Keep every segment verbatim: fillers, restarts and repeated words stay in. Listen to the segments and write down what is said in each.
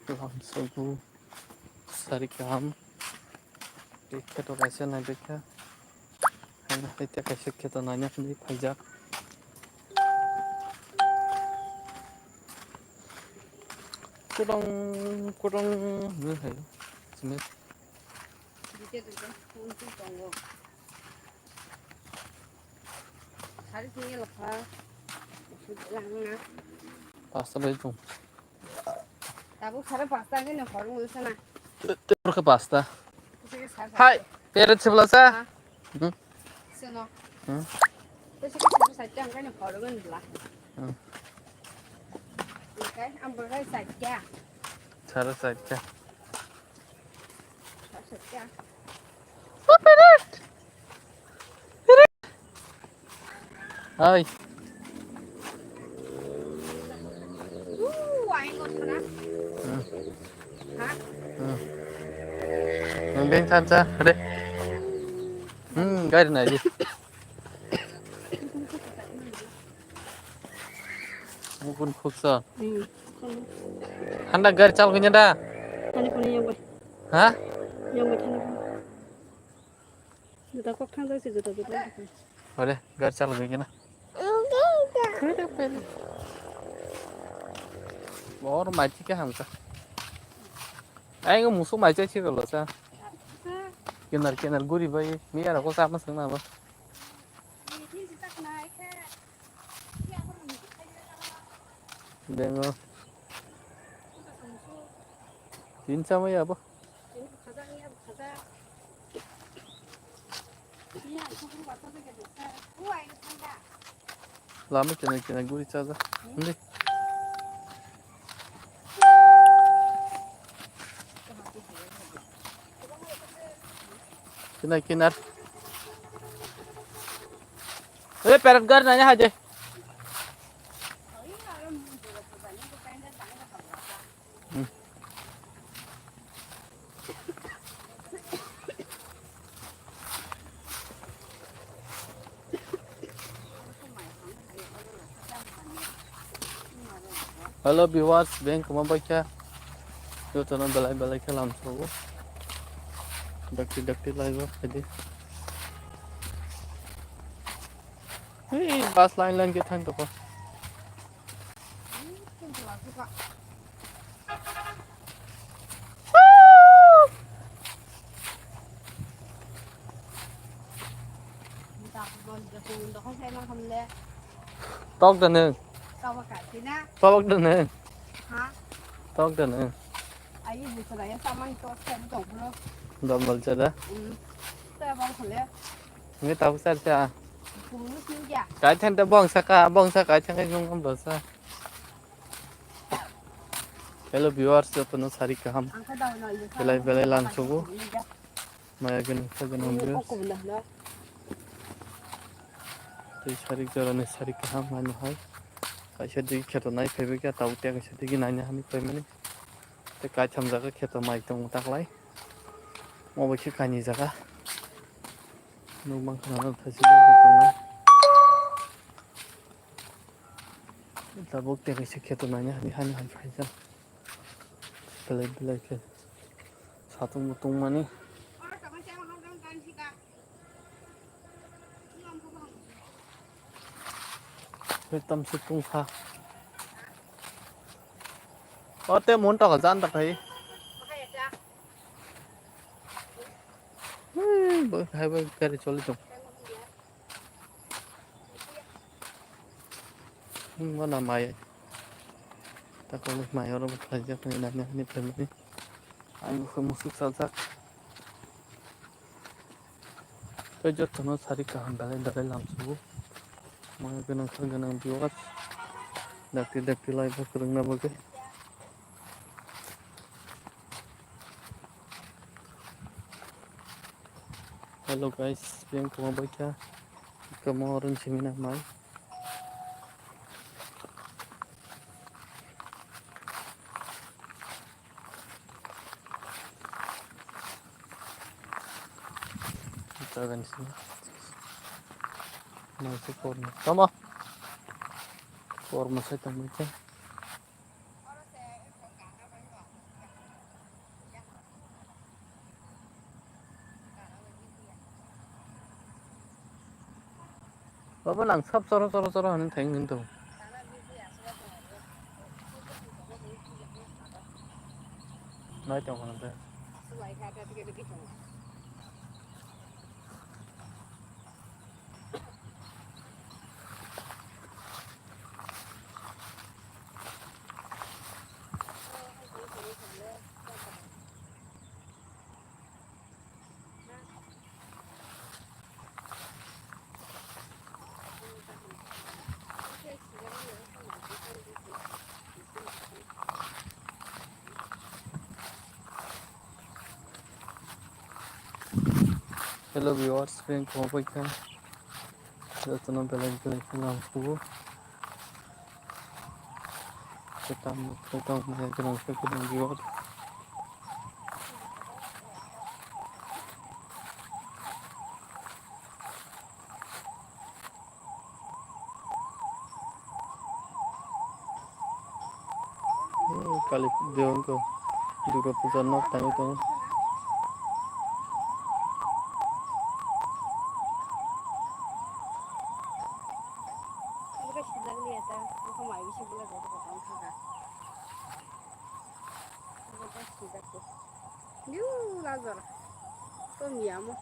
Lamsogo sari kaham. Tei kheto kaisa nai baikha. Haino hai tei kaisa kheto naina hinwi phaijak. Kudong, kudong hinwi hai. Simi. Duita, duita, phone twi tongo. Sari thwngya lokha. Langna. Pasta bai tong. Tabuk sare pasta hwnkhe no hor wngwi sana. Te, te, pasta. Hai, peret sebla sa. Ha? Hmm? Seno. Hmm? Te se kisa sa jang kani hor wngwi bla. Hmm. Ikai, ang bla sa kya? Sare sa kya? Sa kya? Hai. Hmm. Hmm. Nang deng thansa, re. Hmm, gari nai di. Mukun khuksa. Hmm. Handa gari chal kunya da? Thani phone yang bai. Ha? Yang bai thani phone. Juta kok thang jai se juta juta. Ore, gari chal kunya na. Ore, pele. Bor mai thike hamka. Ai ngo musu mai chai se galo sa. Kenar kenar guri bai. Mi ara ko sa ma sung na ba. Dengo. Tin sama ya bo. Lama kena kena guri chaja. Hindi. Kena kena. Eh, parrot gar nanya aja. Hmm. Hello viewers, beng kwma baikha. Jotono belai belai khe lamsogo. Dakti dakti laibo phaidi. Hey, bus line line khe thang toko. Tok da nung. Tok da nung. Tok da nung. Dombol chada. Nge tabuk sar cha. Kai than ta bong saka, bong saka, kai than kai nung bol sa. Hello viewers, jotono sari kaham. Belai belai lamsogo. Maya gwnang sa gwnang viewers. Tei sari jorani sari kaham mani hai. Kaisa digi kheto nai phaibai kha, tabuk tei kaisa digi naina hani phaimani. Tei kaitham jaga kheto mai tongo taklai. Obo khe kainwi jaga. Nukmankha nang thasi tongo. Tabuk tei kaisa kheto naina hani hani hai phaijak. Belai belai khe satung bo tongmani. Tei tamsuk tungkha. O tei mon tokol jan ta khai. Hmm, bo hai bo gari choli tong. Hmm, bo na mai. Takol mai oro bo khlai jak ni nani ni phaimani. Ang bo musuk sajak. Tei jotono sari kaham belai belai lamsogo. Maya gwnang kha gwnang viewers. Dakti dakti lai bo kwrwngna bagwi. Hello guys, beng kwma baikha. Kwma orange simi na mai. Jagan sini. Masih korma. Tama. Korma saya tama itu. Baba nang sab choro choro choro hinwi thang hinwi tongo. Nai tong khna tei. Hello viewers, prank khoboi kha. Jotono belai belai khe nang kugo. Kwtam, kwtam, belai belai khe nang viewers. Kali dewan ko Durga puja nok tangwi tongo. Yu lazar. Tom yamo.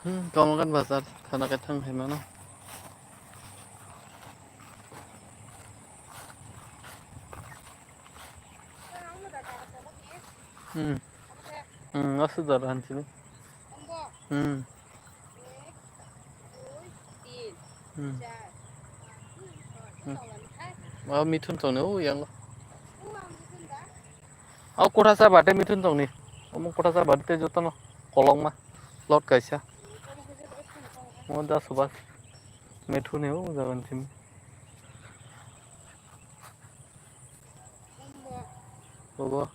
Hmm, Kamalghat bazar thana khe thang hai mano. Hmm. Hmm, aswk jora hanchini. Hmm. Hmm. Hmm. O mithun tongni, o yango. O kothasa bate mithun tongni. Omo kothasa bate jotono kolokma. Lot kaisa. Mo da subas. Mithun ni o jaga ni simi. Bobo.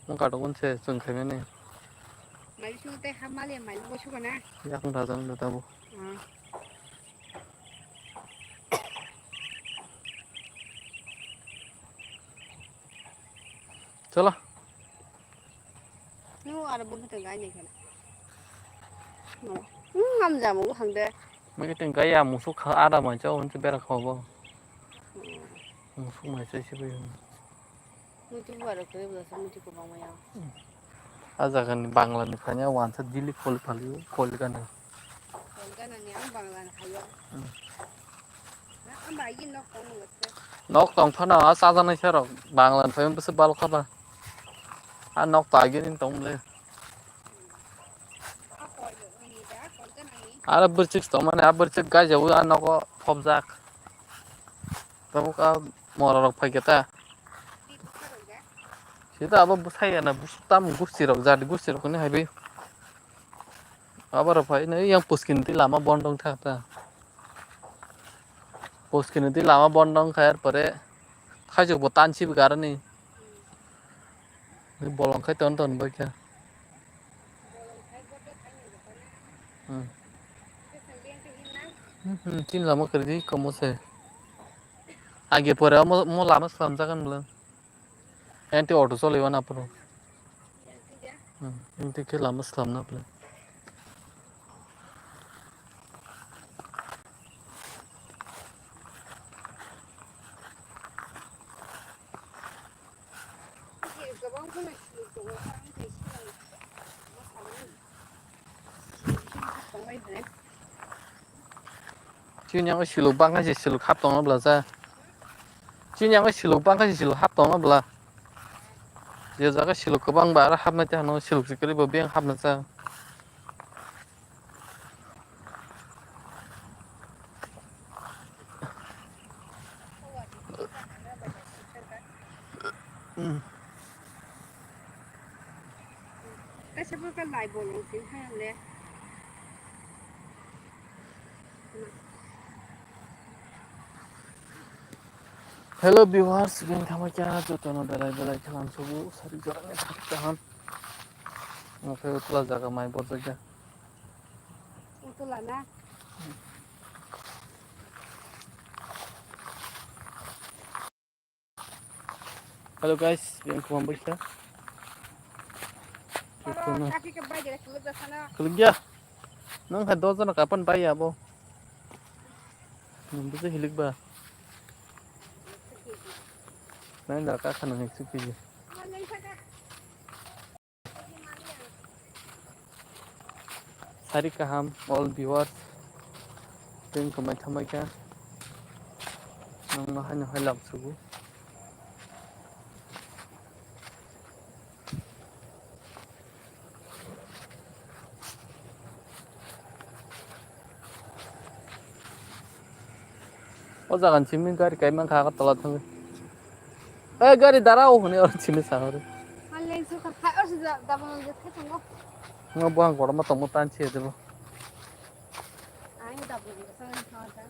Mo katok unse chwng khaimani. Mai sung tei ha mali mai bo sugo na. Yakung rajang da tabo. Ah. Chalo. Nu aro bwkha tong gai nai khana. Hmm, hamjamo buphang de. Mai tong gai ya musuk kha ada mai chao hwnse bera kha bo. Hmm. Musuk mai chai se bai. Muitu buaro kwrwi bwlasa muitu kwbangma ya. A jaga ni Bangla ni phanya wansa dili koli phali koli gana. Koli gana ni ang Bangla ni phaio. Hmm. Na ang bai nok tong nung se. Nok tong phano a chajaknai se rok Bangla ni phaio bwswk bal kha ba. A nok ta gini tong le. A koli ni da koli gana ni. Ara bwrchik tong mani a bwrchik gai jago a nogo phobjak. Tabuk a mora rok phai khe ta. Sida abo bwsai ya na, bwswk tam gusti rok, jat gusti rok hwnwi hai bai. Abo rok phai nai yang puskini twi lama bondong thang ta. Puskini twi lama bondong kha, er pore khaijok bo tan sibika aroni. Bolong khai ton ton bai kha. Hmm. Hmm, hmm, chini lama kwrwi komo se. Age pore omo, mo lama slam jagan bwle. Enti auto choli wana phuru. Hmm, enti khe lama slam na bwle. Chini yango siluk bangkha se siluk hap tongna bwla cha. Chini yango siluk bangkha se siluk hap tongna bwla. Je jaga siluk kwbang ba aro hapnai tei hwnwi siluk se kwrwi bo biyang hapna cha. Kaisa bo ka lai bolong sing kha le. Hello viewers, bini thangma kya jotono belai belai khe lam sugu sari jorani thak kaham. Oke, utla jaga mai borjak ya. Utla na? Hello guys, beng khumam baikha. Oro kaki ke bai jere khuluk jasana. Khuluk ya. Nang hai dos jona kapan bai abo. Nang bisa hilik ba. Nang da ka khana hai supi. Sari kaham, all viewers. Teng kamai thamai kha. Nang no haino hai lam sugu. O jaga ni simi gari kai mankha Agartala thangwi. Eh, gari dara o hwnwi oro simi sa horo. Maleng so kha, o si da, da bang je kha tongo. Ngo buhang kotorma tongmo tan se debo. Ai da bang je sa ha da.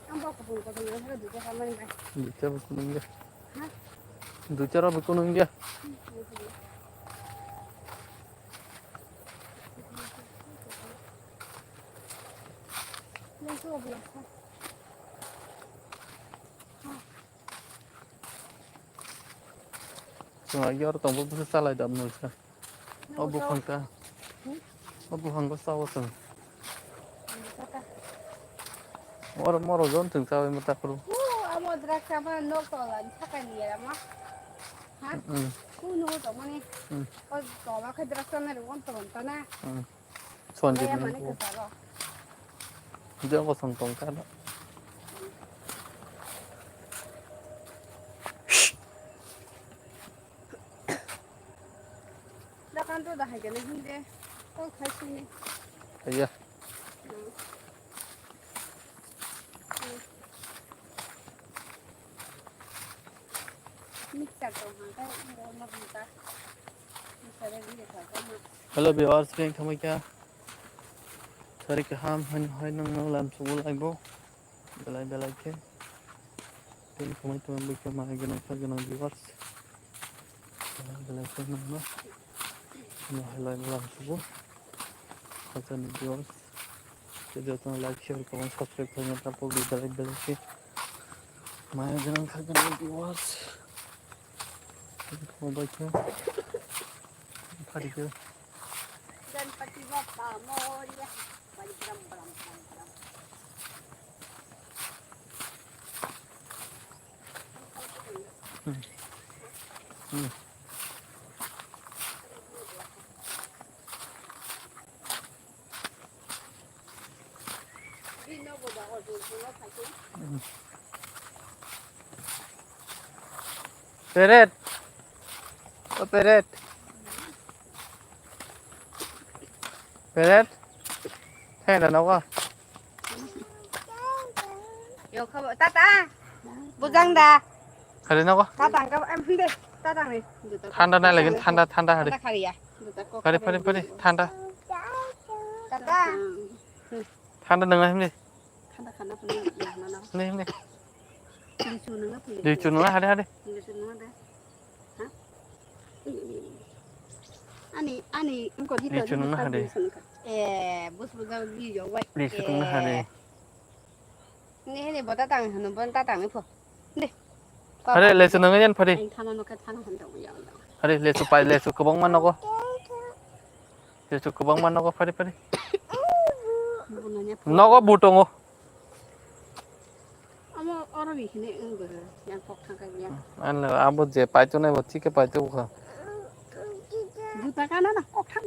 Ang bo kubun kubun nang horo duita samani bai. Duita bo kunung ya. Ha? Duita ro bo kunung ya. Chwng agi oro tongbo bwsa chalai da mwnwi kha. O buphang ta. Hmm? O buphang bo sao chwng. Oro moro jon chwng chawi ma takhro. O amo draksa ma nok tola ni sakani era ma. Ha? Mm. Kuno to mani. Mm. O tola khe draksa na ro on to na. Mm. Sonjit. Kaya mani ni ko. Kasaro. Dia kosong tong ka na. Dakan to dahai gana hindi. Kok khai sini. Iya. Hmm. Hmm. Mixer to hangkai, mo mo hangka. Mixer e hindi kha ko ma. Hello viewers, beng thamai kha. Sari kaham, hai, hai, nang, nang lam sugu laibo. Belai, belai khe. Tini khamai tongma bwkha ma gwnang kha gwnang viewers. Belai, belai khe nang no. No hai lai lam sugu. Khacha ni viewers. Khe joto no like, share, comment, subscribe khaina ta pogdi belai, belai khe. Ma gwnang kha gwnang viewers. Tini khamai bai khe. Phari khe. Ganpati Bappa Moria. Bali bram bram bram bram. Hmm. Hmm. Hmm. Peret. O peret. Peret. Thai da nogo. Yo khabo tata. Bujang da. Hari nogo. Tata ka em de. Tata ni. Thanda nai lagi thanda thanda hari. Thanda khari ya. Hari hari hari thanda. Tata. Thanda nang himni. Thanda khana pun na na. Himni himni. Lichu nang pun. Lichu nang hari hari. Lichu nang da. Ha? Ani ani engko di. Lichu nang hari. Eh, bus bus di yo wai. Lichu nang hari. Ni ni bota tang hanu bon ta tang ni pho. De. Hari lichu nang yan phari. Ang thana no ka thana han dong ya. Hari lichu pai lichu kobong ma nogo. Lichu kobong ma nogo phari phari. Nogo butongo. Amo oro ni hine wng bwrwi yang kok thang kha yang. Ano abo je paito nai bo thik khe paito bwkha. Juta kana na kok thang.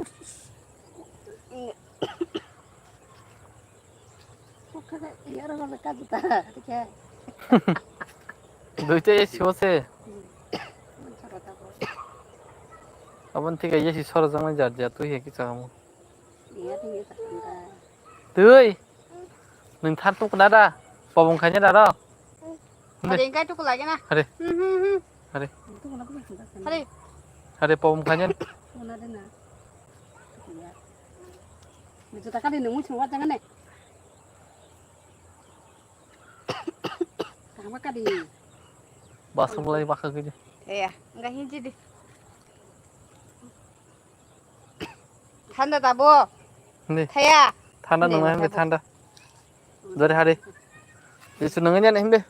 Kok thang kha yar ho ka juta thik khe. Duita ye sibo se. Abon thik ye si sor jang jar ja tu he ki chamo. Iya thik ye sa. Twi. Nwng thar tuk na da? Pobong khaina da ro? Hari engkai tuk lagi na. Hari. Hmm, hmm, hmm. Hari. Hari. Hari pobong khaina. Una de na. Iya. Itu tak ada nemu semua jangan nih. Tama kadi. Basam lai baka gini. Iya, enggak hiji di. Thanda tabo. Hindi. Thaya. Thanda nungnai hindi, thanda. Jori hari. Isu nungnai hindi.